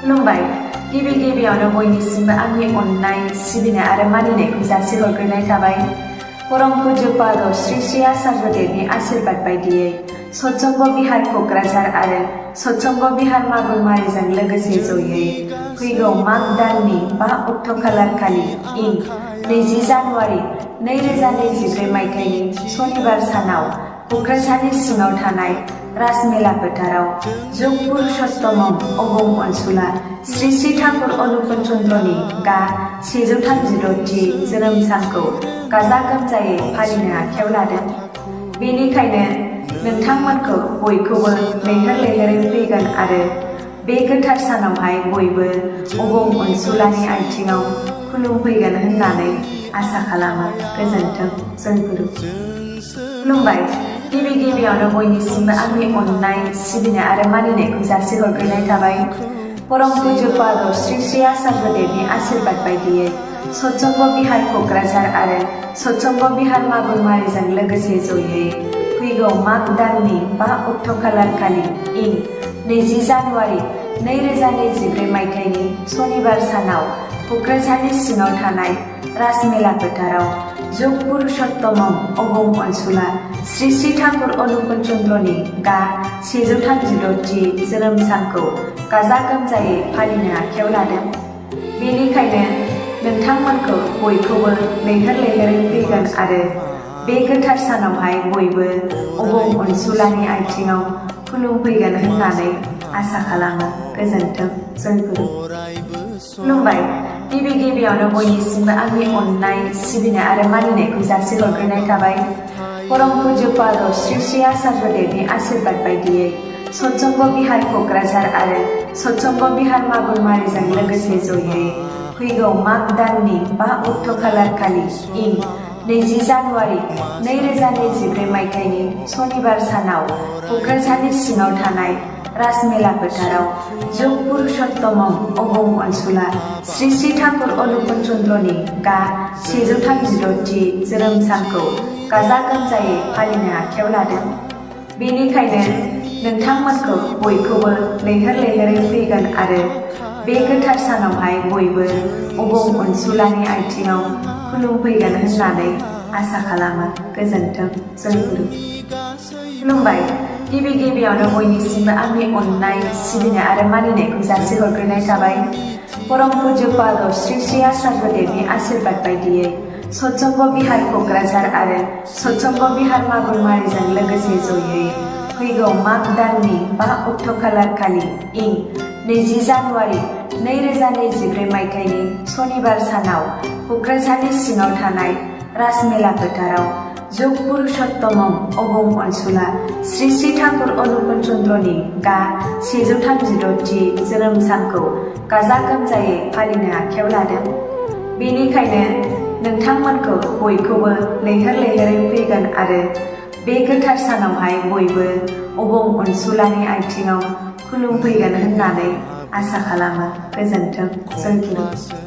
खुलुमबाय। गिबि गिबियावनो बयनिसिमबो आंनि अननाय सिबिनाय आरो मानिनायखौ जासिहरग्रोनाय थाबाय। परम पूज्यपाद श्री श्री आचार्यदेवनि आशीर्बाद बायदियै सत्संग बिहार कक्राझार आरो सत्संग बिहार मागुरमारिजों लोगोसे जयै फैगौ माग दाननि 5 अक्ट' खालारखालि इं 20 जानुवारि 2024 मायथाइनि सनिबार सानाव कक्राझारनि सिङाव थानाय राजमेला फोथाराव जुग पुरुषोत्तमम अगम अनसुला श्री श्री ठाकुर अनुकूल चन्द्रनि गा 136थि जोनोम सानखौ गाजा गोमजायै फालिनो आखायाव लादों। बेनिखायनो नोंथांमोनखौ बयखौबो लैहोर लैहोरै फैगोन आरो बे गोथार सानावहाय बयबो अगम अनसुलानि आथिङाव खुलुमफैगोन होननानै आसा खालामो। गोजोन्थों। जय गुरु। खुलुमबाय। गिबि गिबियावनो बयनिसिमबो आंनि अननाय सिबिनाय आरो मानिनायखौ जासिहरग्रोनाय थाबाय। परम पूज्यपाद श्री श्री आचार्यदेवनि आशीर्बाद बायदियै सत्संग बिहार कक्राझार आरो सत्संग बिहार मागुरमारिजों लोगोसे जयै फैगौ माग दाननि 5 अक्ट' खालारखालि इं 20 जानुवारि 2024 मायथाइनि सनिबार सानाव कक्राझारनि सिङाव थानाय राजमेला फोथाराव जुग पुरुषोत्तमम अगम अनसुला श्री श्री ठाकुर अनुकूल चन्द्रनि गा 136थि जोनोम सानखौ गाजा गोमजायै फालिनो आखायाव लादों। बेनिखायनो नोंथांमोनखौ बयखौबो लैहोर लैहोरै फैगोन आरो बे गोथार सानावहाय बयबो अगम अनसुलानि आथिङाव खुलुमफैगोन होननानै आसा खालामो। गोजोन्थों। जय गुरु। खुलुमबाय। गिबि गिबियावनो बयनिसिमबो आंनि अननाय सिबिनाय आरो मानिनायखौ जासिहरग्रोनाय थाबाय। परम पूज्यपाद श्री श्री आचार्यदेवनि आशीर्बाद बायदियै सत्संग बिहार कक्राझार आरो सत्संग बिहार मागुरमारिजों लोगोसे जयै फैगौ माग दाननि 5 अक्ट' खालारखालि इं 20 जानुवारि 2024 मायथाइनि सनिबार सानाव कक्राझारनि सिङाव थानाय राजमेला फोथाराव जुग पुरुषोत्तमम अगम अनसुला श्री श्री ठाकुर अनुकूल चन्द्रनि गा 136थि जोनोम सानखौ गाजा गोमजायै फालिनो आखायाव लादों। बेनिखायनो नोंथांमोनखौ बयखौबो लैहोर लैहोरै फैगोन आरो बे गोथार सानावहाय बयबो अगम अनसुलानि आथिङाव खुलुमफैगोन होननानै आसा खालामो। गोजोन्थों। जय गुरु। खुलुमबाय। गिबि गिबियावनो बयनिसिमबो आंनि अननाय सिबिनाय आरो मानिनायखौ जासिहरग्रोनाय थाबाय। परम पूज्यपाद श्री श्री आचार्यदेवनि आशीर्बाद बायदियै सत्संग बिहार कक्राझार आरो सत्संग बिहार मागुरमारिजों लोगोसे जयै फैगौ माग दाननि 5 अक्ट' खालारखालि इं 20 जानुवारि 2024 मायथाइनि सनिबार सानाव कक्राझारनि सिङाव थानाय राजमेला फोथाराव जुग पुरुषोत्तमम अगम अनसुला श्री श्री ठाकुर अनुकूल चन्द्रनि गा 136थि जोनोम सानखौ गाजा गोमजायै फालिनो आखायाव लादों। बेनिखायनो नोंथांमोनखौ बयखौबो लैहोर लैहोरै फैगोन आरो बे गोथार सानावहाय बयबो अगम अनसुलानि आथिङाव खुलुमफैगोन होननानै आसा खालामो। गोजोन्थों। जय गुरु।